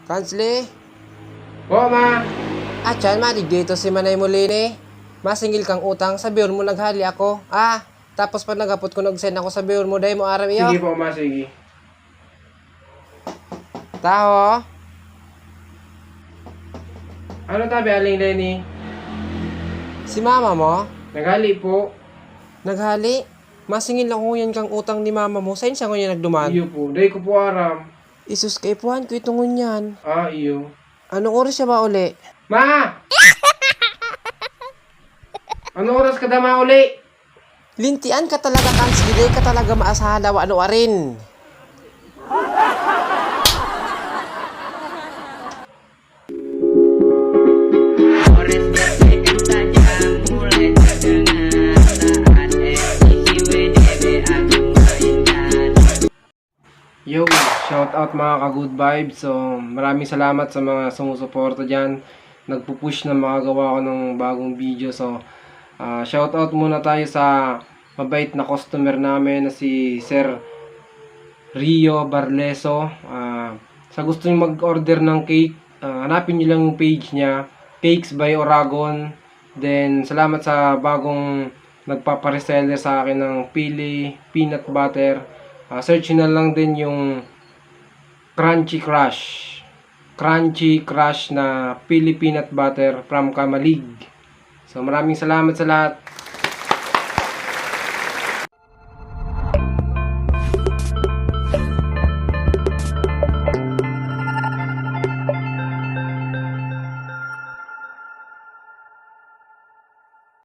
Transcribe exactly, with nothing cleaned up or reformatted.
Fransley? Po, ma. Atyan, madigdi ito si Manay Molini. Masingil kang utang, sabihon mo naghali ako. Ah, tapos pag naghapot ko nag-send ako, sabihon mo, dai mo aram iyo. Sige po, ma, sige. Taho, Ano tabi, Aling Leni? Si mama mo? Naghali po. Naghali? Masingil ako ngunyan kang utang ni mama mo. Sain siya ngunyan nagduman? Iyo po. Dai ko po aram. Isus, kaipuhan ko ito ngunyan. Ah, iyo. Anong oras siya mauli? Ma! Ano oras ka da mauli? Lintian ka talaga, Kans. Di ka talaga maasahan na wano arin. Yo, shout out mga ka-good vibes. So, maraming salamat sa mga sumusuporta diyan. Nagpupush na makagawa ko ng bagong video. So, ah, shout out muna tayo sa mabait na customer namin na si Sir Rio Barleso. Ah, sa gusto nyo mag-order ng cake, ah, hanapin nyo lang yung page niya, Cakes by Oragon. Then, salamat sa bagong nagpapareseller sa akin ng Pili Peanut Butter. Ah, search nyo na lang din yung Crunchy Crush. Crunchy Crush na Pili Peanut Butter from Kamalig. So, maraming salamat sa lahat.